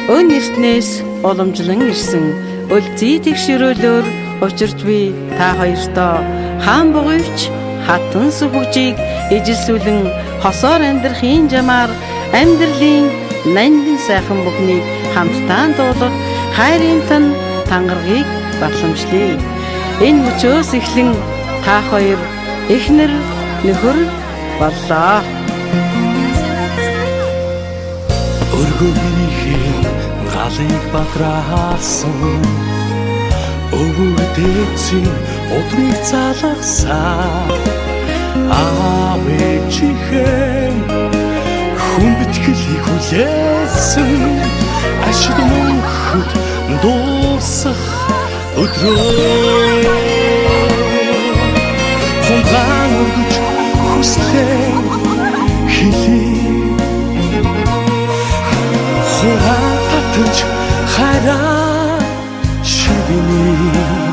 Өн эртнээс уламжлан ирсэн өлзий тэгшрөөлөөр учирч би та хоёртоо хаан бугуйвч хатан сүхүжийг ижилсүүлэн хосоор амьдрахын жамаар амьдралын нандин сайхан бүхнийг хамтдаа дуулах хайрын тан тангаргийг батламжлая. Энэ мөчөөс эхлэн та хоёр эхнэр нөхөр боллоо. Өргөгнийхээ галыг бадраасан, өвөг дээдсийн удмыг залгасан, аав ээжийнхээ хүндэтгэлийг хүлээсэн ашид мөнхөд дуусах өдрөө хунгаан өргөж хүслээ хэлээ, хугаа татаж хайраа шивнэ.